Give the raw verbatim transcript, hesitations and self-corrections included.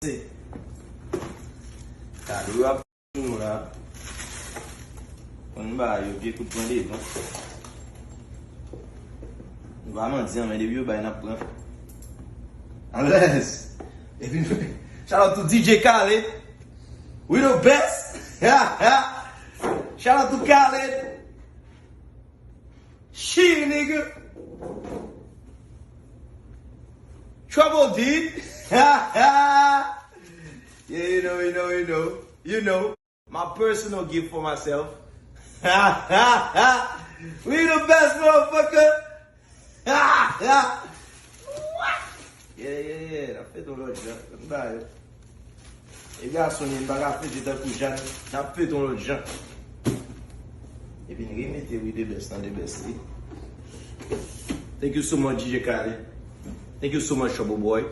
Se kado yo ap sou nou la. Konn bagay yo, vye kout pran devan. Nou pa manti an, men depi yo bay, n ap pran. Alèz. Epi, shout out to D J Khaled. We the best. Shout out to Khaled. She, nigga. Trouble, dude. Yeah, you know, you know, you know, you know. My personal gift for myself. We the best, motherfucker. What? Yeah, yeah, yeah. N ap fete yon lòt jan. N ba yo. E gason li, m pa ka fete tankou Jàn. N ap fete yon lòt jan. Epi n remete, wi, the best nan the best, wi. Thank you so much, D J Khaled. Thank you so much, Trouble Boy.